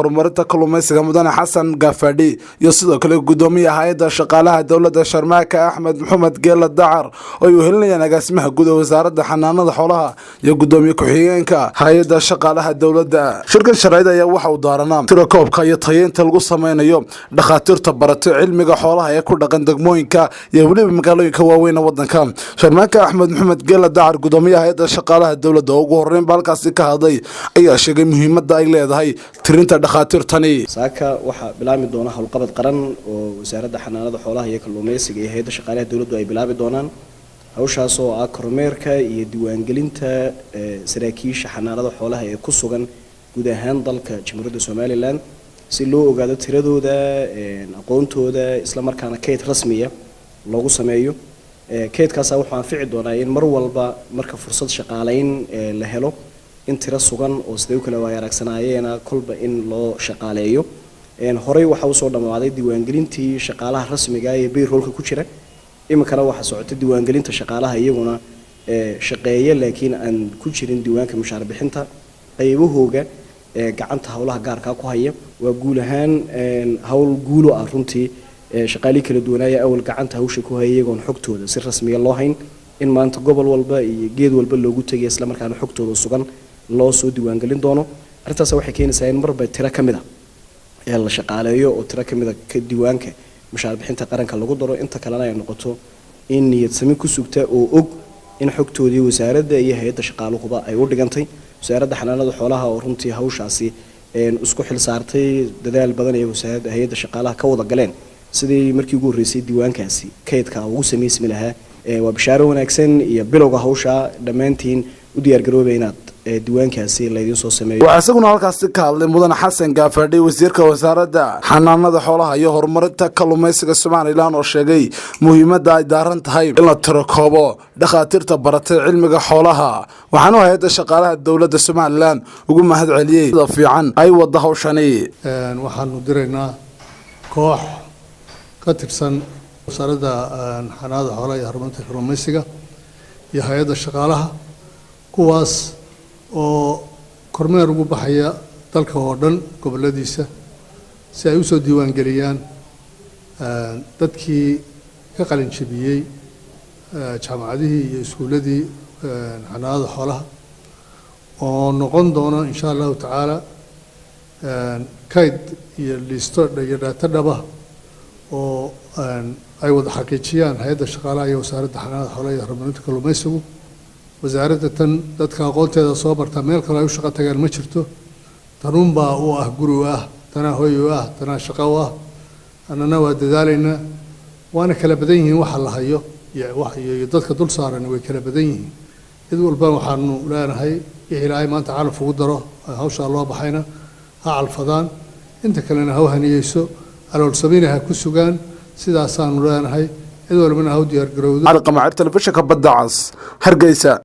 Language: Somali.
horumarinta kalluumeysiga mudane Xasan Gaafadhi iyo sidoo kale gudoomiyaha hay-adda shaqaalaha dowladda Sharmaaka Axmed Maxamed Geela Dacar, oo ay uhelinayaan agaasimaha guud ee wasaaradda xanaanada xoolaha iyo gudoomiye ku-xigeenka hay-adda shaqaalaha dowladda. Shirkan sharciyada ayaa waxa uu daaranaa tirakoobka iyo tayeynta lagu sameynayo dhakhaatiirta baratay cilmiga xoolaha ee ku dhaqan degmooyinka iyo weliba magaalooyinka waaweyn ee wadanka. Sharmaaka Axmed Maxamed Geela Dacar, gudoomiyaha hay-adda shaqaalaha dowladda, oo ugu horreyn ba halkaasi ka hadlay, ayaa sheegay muhiimadda ay leedahay tirinta dhakhaatiirtani. Saaka waxaa bilaabmi doona howlqabad qaran oo Wasaaradda Xanaanada Xoolaha iyo Kalluumeysiga iyo hay-adda shaqaalaha dowladdu ay bilaabi doonaan, hawshaas oo ah kormeerka iyo diiwaangelinta saraakiisha xanaanada xoolaha ee ku sugan guud ahaan dalka Jamhuuriyadda Somaliland, si loo ogaado tiradooda, aqoontooda, isla markaana kayd rasmiya loogu sameeyo. Kaydkaasa wuxuu anfici doonaa in mar walba marka fursad shaqaalayn la helo, in tiro sugan oo siday u kala waaya aragsanaayeena kolba in loo shaqaaleeyo. Horey waxaa usoo dhammaaday diiwaangelintii shaqaalaha rasmiga ee payrollka ku jira. Iminkana waxaa socota diiwaangelinta shaqaalaha iyaguna shaqeeya laakiin aan ku jirin diiwaanka mushaar bixinta, qaybahooga gacanta howlaha gaarkaa ku haya. Waa guul ahaan hawl guulo ah runtii. Shaqaalihii kala duwanaaya awal gacanta hawsha ku haya iyagoon xogtooda si rasmiya loo hayn, in maanta gobol walba iyo geed walba loogu tegay, isla markaana xogtooda sugan loo soo diiwaangelin doono. Arrintaas waxay keenaysaa in marba tiro ka mid a ee la shaqaaleeyo oo tiro ka mid a ka diiwaanka mushaar bixinta qaranka lagu daro, inta kalena ay noqoto in niyad sami ku sugta oo og in xogtoodii wasaaradda iyo hay-adda shaqaaluhuba ay u dhigantay. Wasaaradda Xanaanada Xoolaha oo runtii hawshaasi isku xil saartay, dadaal badan ee wasaaradda hay-adda shaqaalaha ka wada galeen sidii markii ugu horreysay diiwaankaasi kaydka ugu samaysmi lahaa, waa bishaaro wanaagsan iyo bilowga hawsha. Dhammaantiin u diyaargaroobay inaad diiwaankaasi laydiin soo sameeyo. Waxaa isaguna halkaasi ka hadlay mudane Xasan Gaafadhi, wasiirka Wasaaradda Xanaanada Xoolaha iyo Horumarinta Kalluumaysiga Somaliland, oo sheegay muhiimadda ay daaran tahay in la tirakoobo dhakhaatiirta baratay cilmiga xoolaha, waxaanu hay-adda shaqaalaha dowladda Somaliland ugu mahad celiyey sida fiican ay wada hawshani. Waxaanu diraynaa koox ka tirsan Wasaaradda Xanaanada Xoolaha iyo Horumarinta Kalluumaysiga iyo hay-adda shaqaalaha, kuwaas oo kormeer ugu baxaya dalka oo dhan gobolladiisa, si ay usoo diiwaangeliyaan dadkii ka qalin jebiyey jaamacadihii iyo iskuulladii xanaanada xoolaha, oo noqon doona insha Allahu tacaala kayd iyo liisto iyo data dhaba oo ay wada xaqiijiyaan hay-adda shaqaalaha iyo Wasaaradda Xanaanada Xoolaha iyo Horumarinta Kalluumaysigu. Wasaaradda tan dadka aqoonteeda soo barta meel kale ay u shaqo tagaan ma jirto. Tanuunbaa u ah guri u ah, tanaa hoy u ah, tanaa shaqo u ah. Annana waa dadaalaynaa, waana kala badan yihiin waxa la hayo iyo dadka dul saaran way kala badan yihiin. Cid walba waxaanu leenahay, wixii Ilaahay maanta calaf ugu daro hawshaa loo baxayna ha calfadaan, inta kalena ha u haniyeyso, caloolsamina ha ku sugaan. Sidaasaanu leenahay, cid walbana ha u diyaargarowdo. Cali Qamacir, telefishinka Badda Cas, Hargeysa.